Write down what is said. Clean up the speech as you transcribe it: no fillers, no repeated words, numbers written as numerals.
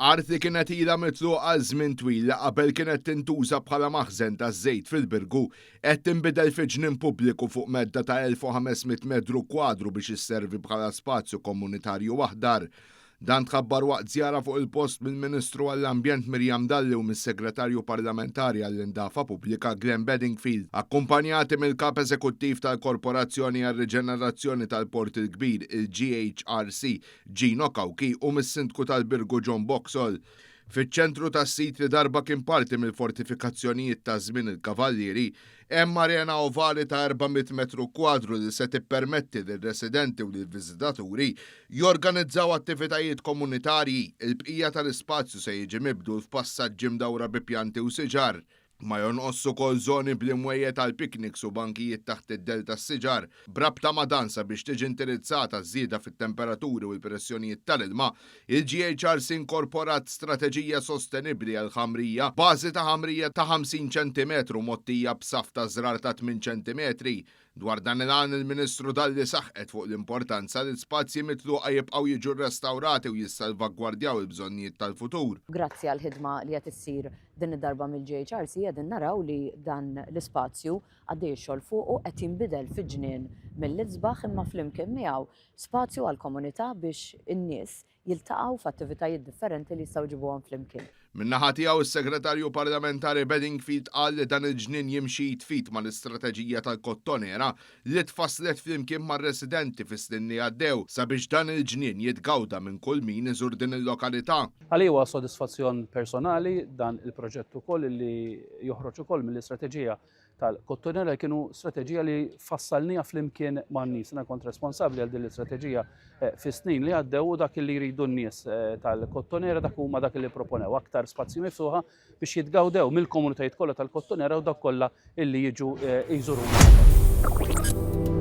Art li kienet ilha mitluqa għal żmien twil li qabel kienet tintuża bħala maħżen taż-żejt fil-Birgu qed tinbidel fi ġnien pubbliku fuq medda ta' 1,500 metru kwadru biex isservi bħala spazju komunitarju aħdar. Dan tħabbar waqt żjara fuq il-post mill-Ministru għall-Ambjent Miriam Dalli u mis-Segretarju Parlamentari għall-Indafa Pubblika Glenn Bedingfield, akkumpanjati mill-Kap Eżekuttiv tal-Korporazzjoni għar-Riġenerazzjoni tal-Port il-Kbir, il-GHRC, Gino Cauchi u mis-Sindku tal-Birgu John Boxall. Fiċ-ċentru tas-sit li darba kien parti mill-fortifikazzjonijiet ta' żmien il-Kavallieri, hemm arena ovali ta' 400 metru kwadru li se tippermetti lir-residenti u lill-viżitaturi jorganizzaw attivitajiet komunitarji. Il-bqija tal-ispazju se jiġi mibdul f'passaġġi mdawra bi pjanti u siġar. Ma jonqosx ukoll żoni bl-imwejjed għal picnics u bankijiet taħt id-dell tas-siġar. B'rabta ma' dan, sabiex tiġi indirizzata ż-żieda fit-temperaturi u l-pressjonijiet tal-ilma, il-GHRC inkorporat strateġija sostenibbli għall-ħamrija, bażi ta' ħamrija ta' 50 ċentimetru mgħottija b'saff ta' żrar ta' tmien ċentimetri. Dwar dan il-għan, il-Ministru Dalli saħqet fuq l-importanza li spazji mitluqa jibqgħu jiġu rrestawrati u jissalvagwardjaw il-bżonnijiet tal-futur. Grazzi għall-ħidma li qed issir din id-darba mill-GHRC qegħdin naraw li dan l-ispazju għaddej ix-xogħol fuqu qed jinbidel fi ġnien mill-isbaħ imma flimkien miegħu spazju għall-komunità biex in-nies jiltaqgħu f'attivitajiet differenti li jistgħu jġibuhom flimkien. Min-naħa tiegħu s-Segretarju Parlamentari Bedingfield qal li dan il-ġnien jimxi id f'id mal-istrateġija tal-Kottonera li tfasslet flimkien mar-residenti fis-snin li għaddew sabiex dan il-ġnien jitgawda minn kull min iżur din il-lokalità. Għalija huwa sodisfazzjon personali dan il-proġett ukoll li joħroġ ukoll mill-istrateġija tal-Kottonera li kienu strateġija li fassalnija flimkien man-nies. Jiena kont responsabbli għal din l-istrateġija eh, fis-snin li għaddew u dak li jridu n-nies eh, tal-Kottonera dak huma dak li proponew aktar spazji miftuħa biex jitgawdew mill-komunitajiet kollha tal-Kottonera u dak kollha illi jiġu eh, jżuruna.